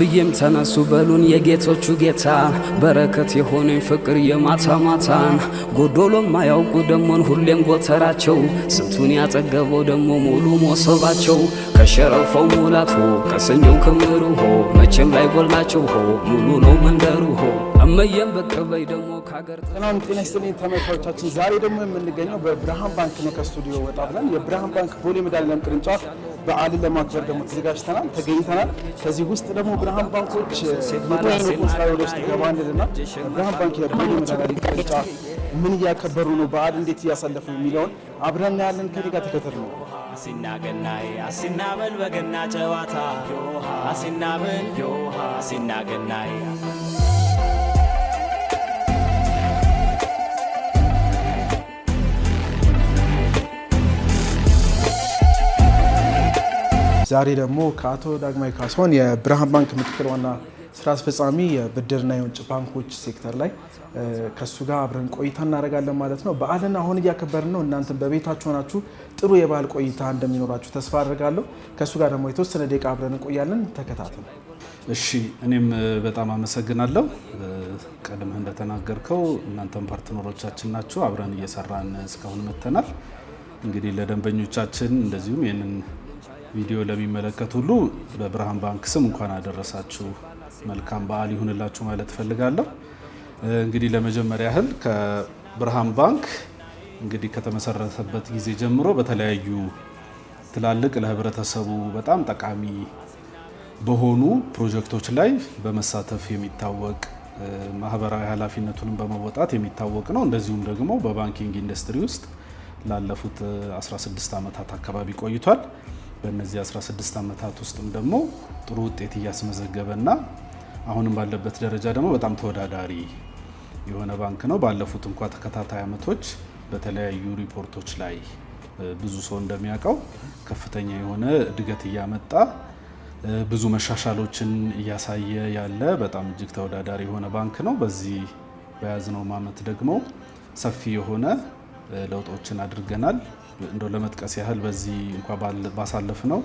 አብዬም ተነሱ በሉን የጌቶቹ ጌታ፣ በረከት የሆነኝ ፍቅር የማታ ማታን፣ ጎዶሎ ማያውቁ ደሞን ሁሌም ጎተራቸው፣ ስንቱን ያጠገበው ደሞ ሙሉ ሞሰባቸው፣ ከሸረፈው ሙላት ሆ፣ ከስንዴው ክምሩ ሆ፣ መቼም ላይ ጎላቸው ሆ፣ ሙሉ ነው መንደሩ ሆ፣ እመየም ብቅ በይ ደሞ ካገር። ሰላም ጤና ይስጥልኝ ተመልካቾቻችን። ዛሬ ደግሞ የምንገኘው በብርሃን ባንክ ነው። ከስቱዲዮ ወጣ ብለን የብርሃን ባንክ ቦሌ መድኃኔዓለም ቅርንጫፍ በዓልን ለማክበር ደግሞ ተዘጋጅተናል፣ ተገኝተናል። ከዚህ ውስጥ ደግሞ ብርሃን ባንኮች የተለያዩ ቆንስላ ወደ ውስጥ ገባ እንልና ብርሃን ባንክ የቦሌ መድኃኔዓለም ቅርንጫፍ ምን እያከበሩ ነው፣ በዓል እንዴት እያሳለፉ የሚለውን አብረን እናያለን። ከኔ ጋር ተከተሉ ነው። አሲና ገናዬ አሲና በል በገና ጨዋታ፣ አሲና በል አሲና ገናዬ። ዛሬ ደግሞ ከአቶ ዳግማዊ ካሳሁን የብርሃን ባንክ ምክትል ዋና ስራ አስፈጻሚ የብድርና የውጭ ባንኮች ሴክተር ላይ ከእሱ ጋር አብረን ቆይታ እናደርጋለን ማለት ነው። በዓልን አሁን እያከበርን ነው። እናንተም በቤታችሁ ሆናችሁ ጥሩ የበዓል ቆይታ እንደሚኖራችሁ ተስፋ አድርጋለሁ። ከእሱ ጋር ደግሞ የተወሰነ ደቂቃ አብረን እንቆያለን። ተከታተሉ። እሺ፣ እኔም በጣም አመሰግናለሁ። ቀድመህ እንደተናገርከው እናንተም partner ኦቻችን ናችሁ። አብረን እየሰራን እስካሁን መጥተናል። እንግዲህ ለደንበኞቻችን እንደዚሁም ይህንን ቪዲዮ ለሚመለከት ሁሉ በብርሃን ባንክ ስም እንኳን አደረሳችሁ፣ መልካም በዓል ይሁንላችሁ ማለት እፈልጋለሁ። እንግዲህ ለመጀመሪያ ያህል ከብርሃን ባንክ እንግዲህ ከተመሰረተበት ጊዜ ጀምሮ በተለያዩ ትላልቅ ለህብረተሰቡ በጣም ጠቃሚ በሆኑ ፕሮጀክቶች ላይ በመሳተፍ የሚታወቅ፣ ማህበራዊ ኃላፊነቱንም በመወጣት የሚታወቅ ነው። እንደዚሁም ደግሞ በ banking industry ውስጥ ላለፉት 16 ዓመታት አካባቢ ቆይቷል። በእነዚህ 16 ዓመታት ውስጥም ደግሞ ጥሩ ውጤት እያስመዘገበና አሁንም ባለበት ደረጃ ደግሞ በጣም ተወዳዳሪ የሆነ ባንክ ነው። ባለፉት እንኳ ተከታታይ ዓመቶች በተለያዩ ሪፖርቶች ላይ ብዙ ሰው እንደሚያውቀው ከፍተኛ የሆነ እድገት እያመጣ፣ ብዙ መሻሻሎችን እያሳየ ያለ በጣም እጅግ ተወዳዳሪ የሆነ ባንክ ነው። በዚህ በያዝነው ዓመት ደግሞ ሰፊ የሆነ ለውጦችን አድርገናል። እንደው ለመጥቀስ ያህል በዚህ እንኳ ባሳለፍነው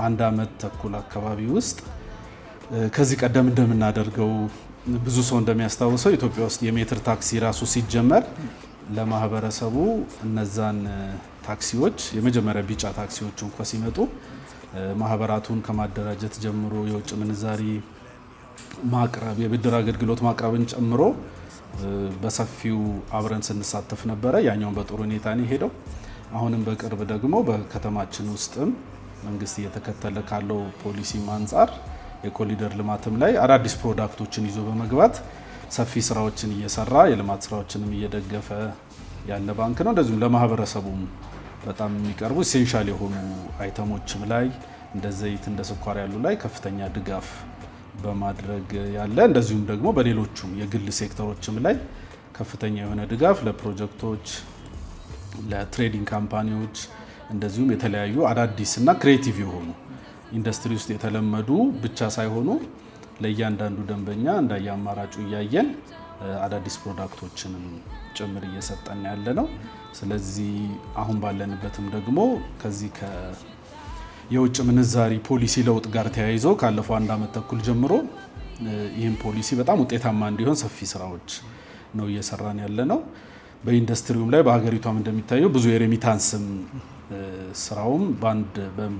አንድ ዓመት ተኩል አካባቢ ውስጥ ከዚህ ቀደም እንደምናደርገው ብዙ ሰው እንደሚያስታውሰው ኢትዮጵያ ውስጥ የሜትር ታክሲ ራሱ ሲጀመር ለማህበረሰቡ እነዛን ታክሲዎች የመጀመሪያ ቢጫ ታክሲዎች እንኳ ሲመጡ ማህበራቱን ከማደራጀት ጀምሮ የውጭ ምንዛሪ ማቅረብ፣ የብድር አገልግሎት ማቅረብን ጨምሮ በሰፊው አብረን ስንሳተፍ ነበረ። ያኛውን በጥሩ ሁኔታ ነው የሄደው። አሁንም በቅርብ ደግሞ በከተማችን ውስጥም መንግስት እየተከተለ ካለው ፖሊሲም አንጻር የኮሪደር ልማትም ላይ አዳዲስ product ኦችን ይዞ በመግባት ሰፊ ስራዎችን እየሰራ የልማት ስራዎችንም እየደገፈ ያለ ባንክ ነው። እንደዚሁም ለማህበረሰቡም በጣም የሚቀርቡ essential የሆኑ item ኦችም ላይ እንደ ዘይት፣ እንደ ስኳር ያሉ ላይ ከፍተኛ ድጋፍ በማድረግ ያለ፣ እንደዚሁም ደግሞ በሌሎቹም የግል ሴክተሮችም ላይ ከፍተኛ የሆነ ድጋፍ ለፕሮጀክቶች፣ ለ trading company ዎች፣ እንደዚሁም የተለያዩ አዳዲስ እና creative የሆኑ ኢንዱስትሪ ውስጥ የተለመዱ ብቻ ሳይሆኑ ለእያንዳንዱ ደንበኛ እንደየ አማራጩ እያየን አዳዲስ product ኦችንም ጭምር እየሰጠን ያለ ነው። ስለዚህ አሁን ባለንበትም ደግሞ ከዚህ የውጭ ምንዛሪ ፖሊሲ ለውጥ ጋር ተያይዞ ካለፈው አንድ ዓመት ተኩል ጀምሮ ይህም ፖሊሲ በጣም ውጤታማ እንዲሆን ሰፊ ስራዎች ነው እየሰራን ያለ ነው። በኢንዱስትሪውም ላይ በሀገሪቷም እንደሚታየው ብዙ የ remittance ም ስራውም በአንድ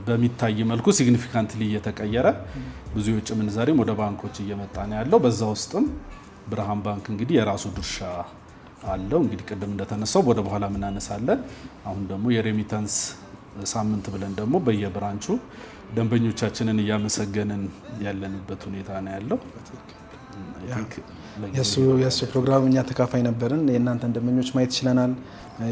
በሚታይ መልኩ significantly እየተቀየረ ብዙ የውጭ ምንዛሬም ወደ ባንኮች እየመጣ ነው ያለው። በዛ ውስጥም ብርሃን ባንክ እንግዲህ የራሱ ድርሻ አለው። እንግዲህ ቅድም እንደተነሳው ወደ በኋላ ምናነሳለን። አሁን ደግሞ የ remittance ሳምንት ብለን ደግሞ በየ branch ኡ ደንበኞቻችንን እያመሰገንን ያለንበት ሁኔታ ነው ያለው። የእሱ ፕሮግራም እኛ ተካፋይ ነበርን። የእናንተን ደንበኞች ማየት ችለናል።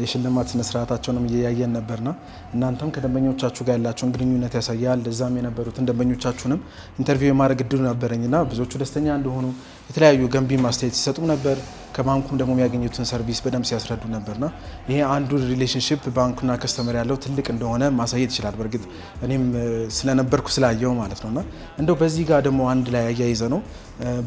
የሽልማት ስነስርዓታቸውንም እያየን ነበርና እናንተም ከደንበኞቻችሁ ጋር ያላቸውን ግንኙነት ያሳያል። እዛም የነበሩትን ደንበኞቻችሁንም interview የማድረግ እድሉ ነበረኝና ብዙዎቹ ደስተኛ እንደሆኑ፣ የተለያዩ ገንቢ አስተያየት ሲሰጡም ነበር። ከባንኩም ደግሞ የሚያገኙትን service በደንብ ሲያስረዱ ነበርና ይሄ አንዱ relationship ባንኩና customer ያለው ትልቅ እንደሆነ ማሳየት ይችላል። በእርግጥ እኔም ስለነበርኩ ስላየው ማለት ነውና እንደው በዚህ ጋር ደግሞ አንድ ላይ አያይዘ ነው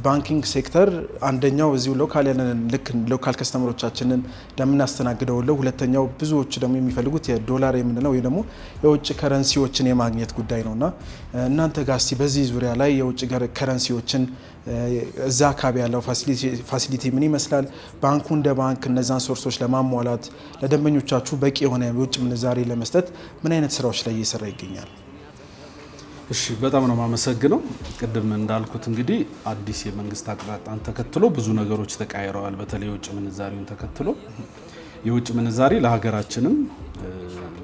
banking sector አንደኛው እዚሁ local ያለንን ልክ local customer ኦቻችንን እንደምናስተናግደው ሁሉ ሁለተኛው ብዙዎች ደግሞ የሚፈልጉት የዶላር የምንለው ወይም ደግሞ የውጭ currency ዎችን የማግኘት ጉዳይ ነውና እናንተ ጋር እስቲ በዚህ ዙሪያ ላይ የውጭ currency ዎችን እዛ አካባቢ ያለው facility ምን ይመስላል? ባንኩ እንደ ባንክ እነዛን source ኦች ለማሟላት ለደንበኞቻችሁ በቂ የሆነ የውጭ ምንዛሬ ለመስጠት ምን አይነት ስራዎች ላይ እየሰራ ይገኛል? እሺ፣ በጣም ነው የማመሰግነው። ቅድም እንዳልኩት እንግዲህ አዲስ የመንግስት አቅጣጫን ተከትሎ ብዙ ነገሮች ተቀያይረዋል። በተለይ የውጭ ምንዛሪውን ተከትሎ የውጭ ምንዛሪ ለሀገራችንም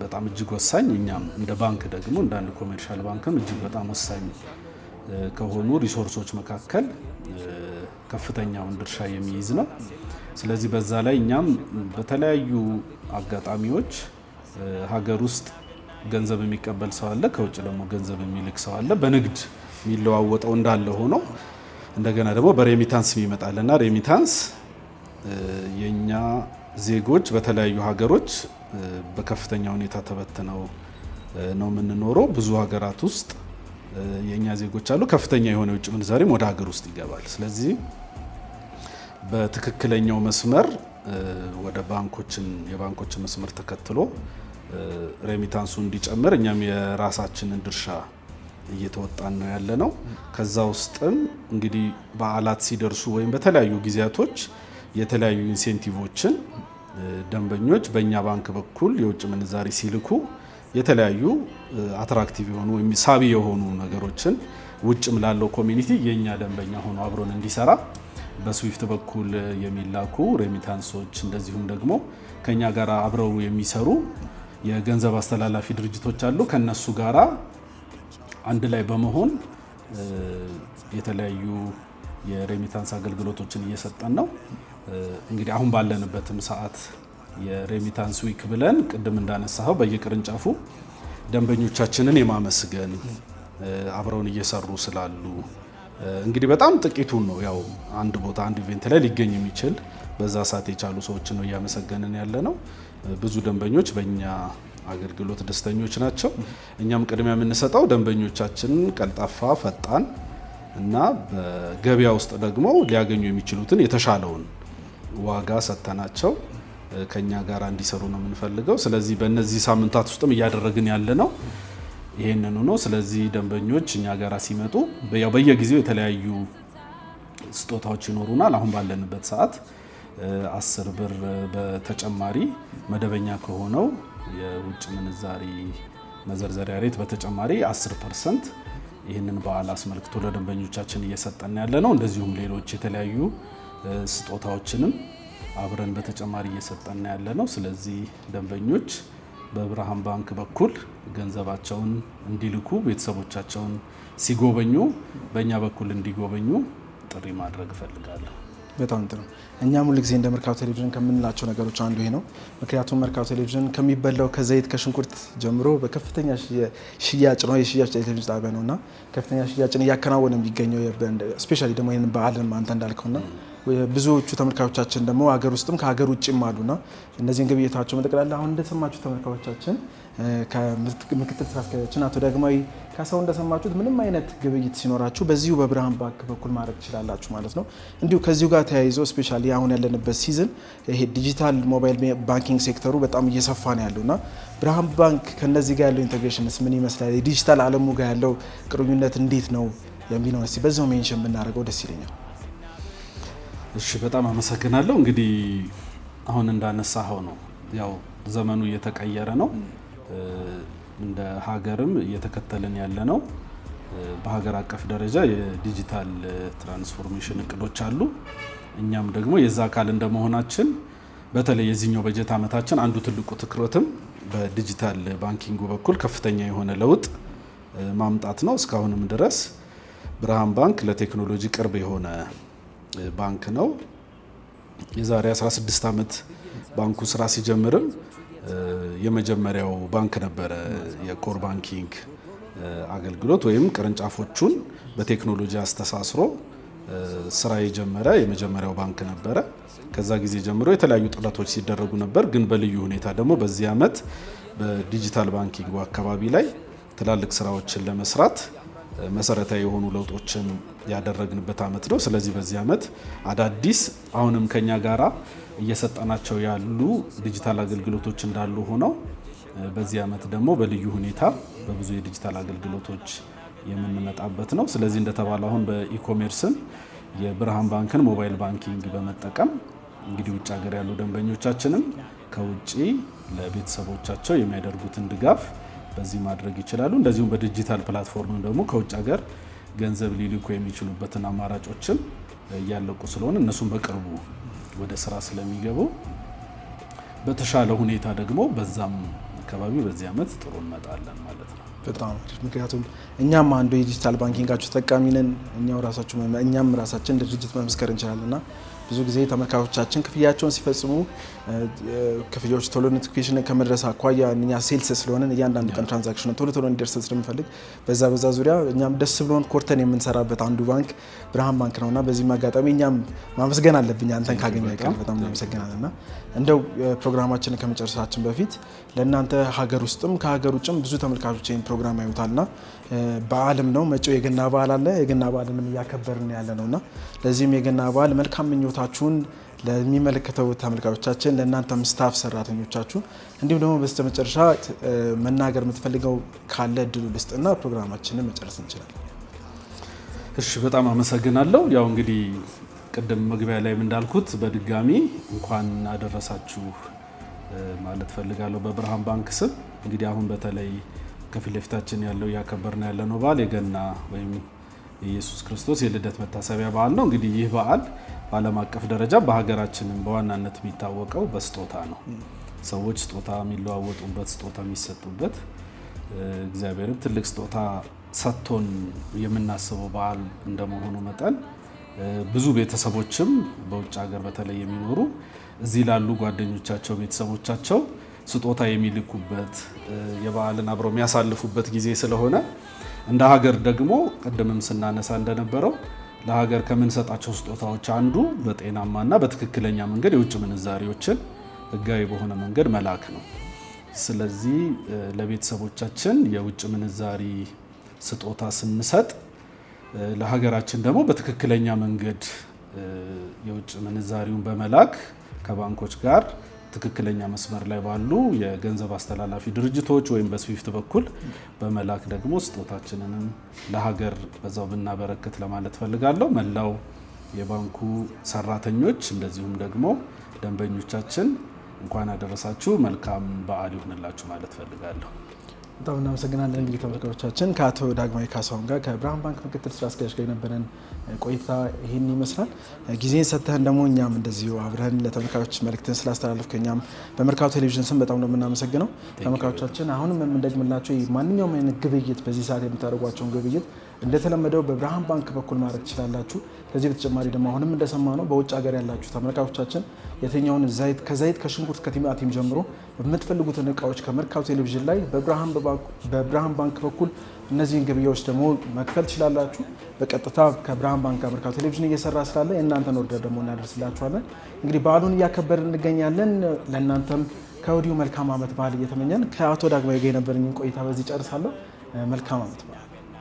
በጣም እጅግ ወሳኝ፣ እኛም እንደ ባንክ ደግሞ እንደ አንድ commercial ባንክም እጅግ በጣም ወሳኝ ከሆኑ resource ኦች መካከል ከፍተኛውን ድርሻ የሚይዝ ነው። ስለዚህ በዛ ላይ እኛም በተለያዩ አጋጣሚዎች ሀገር ውስጥ ገንዘብ የሚቀበል ሰው አለ፣ ከውጭ ደግሞ ገንዘብ የሚልክ ሰው አለ። በንግድ የሚለዋወጠው እንዳለ ሆኖ እንደገና ደግሞ በ remittance ይመጣል እና remittance የእኛ ዜጎች በተለያዩ ሀገሮች በከፍተኛ ሁኔታ ተበትነው ነው የምንኖረው። ብዙ ሀገራት ውስጥ የእኛ ዜጎች አሉ። ከፍተኛ የሆነ የውጭ ምንዛሬም ወደ ሀገር ውስጥ ይገባል። ስለዚህ በትክክለኛው መስመር ወደ የባንኮችን መስመር ተከትሎ remittance ኡ እንዲጨምር እኛም የራሳችንን ድርሻ እየተወጣን ነው ያለ ነው። ከዛ ውስጥም እንግዲህ በዓላት ሲደርሱ ወይም በተለያዩ ጊዜያቶች የተለያዩ incentive ኦችን ደንበኞች በእኛ ባንክ በኩል የውጭ ምንዛሪ ሲልኩ የተለያዩ attractive የሆኑ ወይም ሳቢ የሆኑ ነገሮችን ውጭም ላለው community የእኛ ደንበኛ ሆኖ አብሮን እንዲሰራ በ SWIFT በኩል የሚላኩ remittance ኦች እንደዚሁም ደግሞ ከኛ ጋር አብረው የሚሰሩ የገንዘብ አስተላላፊ ድርጅቶች አሉ። ከነሱ ጋራ አንድ ላይ በመሆን የተለያዩ የ remittance አገልግሎቶችን እየሰጠን ነው። እንግዲህ አሁን ባለንበትም ሰዓት የ remittance week ብለን ቅድም እንዳነሳኸው በየቅርንጫፉ ደንበኞቻችንን የማመስገን አብረውን እየሰሩ ስላሉ እንግዲህ በጣም ጥቂቱን ነው፣ ያው አንድ ቦታ አንድ event ላይ ሊገኝ የሚችል በዛ ሰዓት የቻሉ ሰዎችን ነው እያመሰገንን ያለ ነው። ብዙ ደንበኞች በእኛ አገልግሎት ደስተኞች ናቸው። እኛም ቅድሚያ የምንሰጠው ደንበኞቻችንን ቀልጣፋ፣ ፈጣን እና በገበያ ውስጥ ደግሞ ሊያገኙ የሚችሉትን የተሻለውን ዋጋ ሰጥተናቸው ከኛ ጋር እንዲሰሩ ነው የምንፈልገው። ስለዚህ በእነዚህ ሳምንታት ውስጥም እያደረግን ያለ ነው ይሄንኑ ነው። ስለዚህ ደንበኞች እኛ ጋር ሲመጡ ያው በየጊዜው የተለያዩ ስጦታዎች ይኖሩናል። አሁን ባለንበት ሰዓት 10 ብር በተጨማሪ መደበኛ ከሆነው የውጭ ምንዛሪ መዘርዘሪያ rate በተጨማሪ 10% ይህንን በዓል አስመልክቶ ለደንበኞቻችን እየሰጠን ያለ ነው። እንደዚሁም ሌሎች የተለያዩ ስጦታዎችንም አብረን በተጨማሪ እየሰጠን ያለ ነው። ስለዚህ ደንበኞች በብርሃን ባንክ በኩል ገንዘባቸውን እንዲልኩ፣ ቤተሰቦቻቸውን ሲጎበኙ በእኛ በኩል እንዲጎበኙ ጥሪ ማድረግ እፈልጋለሁ። በጣም ጥሩ። እኛም ሁል ጊዜ እንደ መርካቶ ቴሌቪዥን ከምንላቸው ነገሮች አንዱ ይሄ ነው። ምክንያቱም መርካቶ ቴሌቪዥን ከሚበላው ከዘይት ከሽንኩርት ጀምሮ በከፍተኛ ሽያጭ ነው፣ የሽያጭ ቴሌቪዥን ጣቢያ ነውና ከፍተኛ ሽያጭን እያከናወነ የሚገኘው specially ደግሞ ይህንን በዓልን አንተ እንዳልከውና ብዙዎቹ ተመልካቾቻችን ደግሞ ሀገር ውስጥም ከሀገር ውጭም አሉና እነዚህን ግብይታቸው መጠቅላላ አሁን እንደሰማችሁ ተመልካቾቻችን ከምክትል ስራ አስኪያጃችን አቶ ዳግማዊ ካሳው እንደሰማችሁት ምንም አይነት ግብይት ሲኖራችሁ በዚሁ በብርሃን ባንክ በኩል ማድረግ ትችላላችሁ ማለት ነው። እንዲሁ ከዚሁ ጋር ተያይዞ specially አሁን ያለንበት season ይሄ digital mobile banking sector ኡ በጣም እየሰፋ ነው ያለውና ብርሃን ባንክ ከነዚህ ጋር ያለው integrations ምን ይመስላል፣ የዲጂታል ዓለሙ ጋር ያለው ቅርኙነት እንዴት ነው የሚለውን እስቲ በዛው mention ብናደርገው ደስ ይለኛል። እሺ፣ በጣም አመሰግናለሁ። እንግዲህ አሁን እንዳነሳኸው ነው፣ ያው ዘመኑ እየተቀየረ ነው። እንደ ሀገርም እየተከተልን ያለ ነው። በሀገር አቀፍ ደረጃ የ digital transformation እቅዶች አሉ። እኛም ደግሞ የዛ አካል እንደመሆናችን በተለይ የዚህኛው በጀት ዓመታችን አንዱ ትልቁ ትኩረትም በ digital banking ኡ በኩል ከፍተኛ የሆነ ለውጥ ማምጣት ነው። እስካሁንም ድረስ ብርሃን ባንክ ለቴክኖሎጂ ቅርብ የሆነ ባንክ ነው። የዛሬ 16 ዓመት ባንኩ ስራ ሲጀምርም የመጀመሪያው ባንክ ነበረ የ core banking አገልግሎት ወይም ቅርንጫፎቹን በቴክኖሎጂ አስተሳስሮ ስራ የጀመረ የመጀመሪያው ባንክ ነበረ። ከዛ ጊዜ ጀምሮ የተለያዩ ጥረቶች ሲደረጉ ነበር። ግን በልዩ ሁኔታ ደግሞ በዚህ ዓመት በ digital banking አካባቢ ላይ ትላልቅ ስራዎችን ለመስራት መሰረታዊ የሆኑ ለውጦችን ያደረግንበት ዓመት ነው። ስለዚህ በዚህ ዓመት አዳዲስ አሁንም ከኛ ጋራ እየሰጠናቸው ያሉ ዲጂታል አገልግሎቶች እንዳሉ ሆነው በዚህ ዓመት ደግሞ በልዩ ሁኔታ በብዙ የዲጂታል አገልግሎቶች የምንመጣበት ነው። ስለዚህ እንደተባለ አሁን በ e-commerce ም የብርሃን ባንክን mobile banking በመጠቀም እንግዲህ ውጭ ሀገር ያሉ ደንበኞቻችንም ከውጭ ለቤተሰቦቻቸው የሚያደርጉትን ድጋፍ በዚህ ማድረግ ይችላሉ። እንደዚሁም በ digital platform ደግሞ ከውጭ ሀገር ገንዘብ ሊልኩ የሚችሉበትን አማራጮችም እያለቁ ስለሆነ እነሱም በቅርቡ ወደ ስራ ስለሚገቡ በተሻለ ሁኔታ ደግሞ በዛም አካባቢ በዚህ ዓመት ጥሩ እንመጣለን ማለት ነው። በጣም አሪፍ። ምክንያቱም እኛም አንዱ የ digital banking ኣችሁ ተጠቃሚ ነን። እኛም ራሳችን እንደ ድርጅት መመስከር እንችላለን እና ብዙ ጊዜ ተመልካቾቻችን ክፍያቸውን ሲፈጽሙ ክፍያዎች ቶሎ notification ከመድረስ አኳያ እኛ sales ስለሆነን እያንዳንዱ ቀን transaction ቶሎ ቶሎ እንዲደርሰን ስለምንፈልግ በዛ ዙሪያ እኛም ደስ ብሎን ኮርተን የምንሰራበት አንዱ ባንክ ብርሃን ባንክ ነውና በዚህም አጋጣሚ እኛም ማመስገን አለብኝ አንተን ካገኘ ቀን በጣም እናመሰግናለን። እና እንደው ፕሮግራማችንን ከመጨረሳችን በፊት ለእናንተ ሀገር ውስጥም ከሀገር ውጭም ብዙ ተመልካቾች ይህን ፕሮግራም ያዩታልና በዓልም ነው መጪው የገና በዓል አለ። የገና በዓልንም እያከበርን ያለ ነውና ለዚህም የገና በዓል መልካም ምኞታችሁን ለሚመለከተው ተመልካቾቻችን ለእናንተም staff ሰራተኞቻችሁ፣ እንዲሁም ደግሞ በስተመጨረሻ መናገር የምትፈልገው ካለ እድሉ ልስጥና ፕሮግራማችንን መጨረስ እንችላለን። እሺ፣ በጣም አመሰግናለሁ። ያው እንግዲህ ቅድም መግቢያ ላይም እንዳልኩት በድጋሚ እንኳን አደረሳችሁ ማለት ፈልጋለሁ በብርሃን ባንክ ስም። እንግዲህ አሁን በተለይ ከፊት ለፊታችን ያለው እያከበርን ያለነው በዓል የገና ወይም የኢየሱስ ክርስቶስ የልደት መታሰቢያ በዓል ነው። እንግዲህ ይህ በዓል በዓለም አቀፍ ደረጃ በሀገራችንም በዋናነት የሚታወቀው በስጦታ ነው። ሰዎች ስጦታ የሚለዋወጡበት፣ ስጦታ የሚሰጡበት፣ እግዚአብሔርም ትልቅ ስጦታ ሰጥቶን የምናስበው በዓል እንደመሆኑ መጠን ብዙ ቤተሰቦችም በውጭ ሀገር በተለይ የሚኖሩ እዚህ ላሉ ጓደኞቻቸው፣ ቤተሰቦቻቸው ስጦታ የሚልኩበት የበዓልን አብረው የሚያሳልፉበት ጊዜ ስለሆነ እንደ ሀገር ደግሞ ቅድምም ስናነሳ እንደነበረው ለሀገር ከምንሰጣቸው ስጦታዎች አንዱ በጤናማና በትክክለኛ መንገድ የውጭ ምንዛሪዎችን ሕጋዊ በሆነ መንገድ መላክ ነው። ስለዚህ ለቤተሰቦቻችን የውጭ ምንዛሪ ስጦታ ስንሰጥ ለሀገራችን ደግሞ በትክክለኛ መንገድ የውጭ ምንዛሪውን በመላክ ከባንኮች ጋር ትክክለኛ መስመር ላይ ባሉ የገንዘብ አስተላላፊ ድርጅቶች ወይም በስዊፍት በኩል በመላክ ደግሞ ስጦታችንንም ለሀገር በዛው ብናበረክት ለማለት ፈልጋለሁ። መላው የባንኩ ሰራተኞች እንደዚሁም ደግሞ ደንበኞቻችን እንኳን አደረሳችሁ፣ መልካም በዓል ይሁንላችሁ ማለት ፈልጋለሁ። በጣም እናመሰግናለን። እንግዲህ ተመልካቾቻችን ከአቶ ዳግማዊ ካሳሁን ጋር ከብርሃን ባንክ ምክትል ስራ አስኪያጅ ጋር የነበረን ቆይታ ይህን ይመስላል። ጊዜን ሰጥተህን ደግሞ እኛም እንደዚሁ አብረን ለተመልካቾች መልእክትን ስላስተላለፍክ እኛም በመርካቶ ቴሌቪዥን ስም በጣም ነው የምናመሰግነው። ተመልካቾቻችን አሁንም የምንደግምላቸው ማንኛውም አይነት ግብይት በዚህ ሰዓት የምታደርጓቸውን ግብይት እንደተለመደው በብርሃን ባንክ በኩል ማድረግ ትችላላችሁ። ከዚህ በተጨማሪ ደግሞ አሁንም እንደሰማ ነው በውጭ ሀገር ያላችሁ ተመልካቾቻችን የትኛውን ዘይት ከዘይት ከሽንኩርት ከቲማቲም ጀምሮ የምትፈልጉትን እቃዎች ከመርካቶ ቴሌቪዥን ላይ በብርሃን ባንክ በኩል እነዚህን ግብያዎች ደግሞ መክፈል ትችላላችሁ። በቀጥታ ከብርሃን ባንክ ጋር መርካቶ ቴሌቪዥን እየሰራ ስላለ የእናንተን order ደግሞ እናደርስላችኋለን። እንግዲህ በዓሉን እያከበርን እንገኛለን። ለእናንተም ከወዲሁ መልካም ዓመት በዓል እየተመኘን ከአቶ ዳግማዊ ጋር የነበረኝን ቆይታ በዚህ ጨርሳለሁ። መልካም ዓመት በዓል።